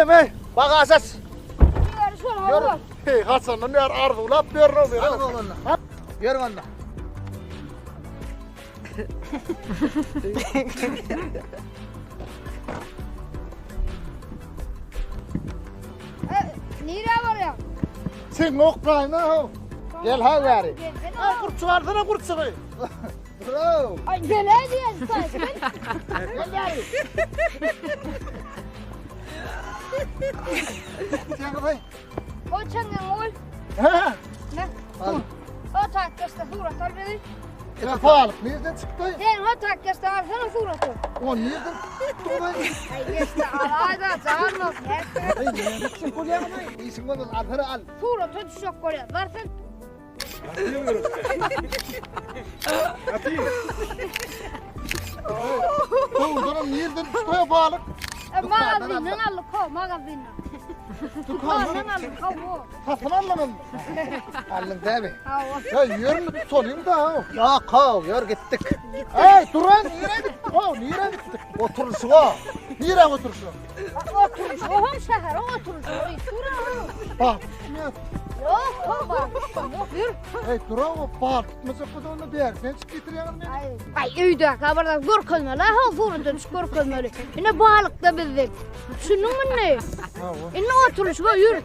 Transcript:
Geldim ey. Bagaž aç. Ýör şol Ýör. hawa. Hey, haçandan bäri arzuwlap ýörün o Al oglanlar. Ýörüň onda. E, Nirä barýaň? Sen oklaýna ho. Gel ha bäri. Gelsene. Ay gurtçuk alsana gurtçugy. Bravo. Ay gele diýen sen. Gel bäri. Sen gyzy. O çeňňeňi goý. He. Ne? Al. O takkaşda surat al bizi. Ya balyk nereden çykdy? Sen o takkaşda alsana suraty. O nereden çykdy? Ay geçdi alayda can olsun. Ay nereden çıkdı bolýar? Işiň bolmaz, alsana al. Surata düşjek bolýar. Bar sen. Dowdanam nereden çykdy balyk? E, magazinden aldyk ho, magazinden. Dükandan aldyk ho. Satyn aldyňyzmy? Aldyň dämi? Hawa. Ya ýörün solyň da. Ýok, how, ýör gitdik. Ey duran nirä gitdik? Ho, nirä gitdik? Oturyşyga. Nirä oturyşyga? Oturuş, oham şähere oturuş. Oý, sura. Bak, ne? Ýok, ho bar. Ýok, ýür. Ey duran o bal tutmajak bolsa onda bäri sen çyk getirýäňmi meni? Ay, ay öýde habardan görkezmeli, ha surata düşüp görkezmeli. Ine balykda bizde. Düşündiňmi indi? Hawa. Indi oturyşyga ýür.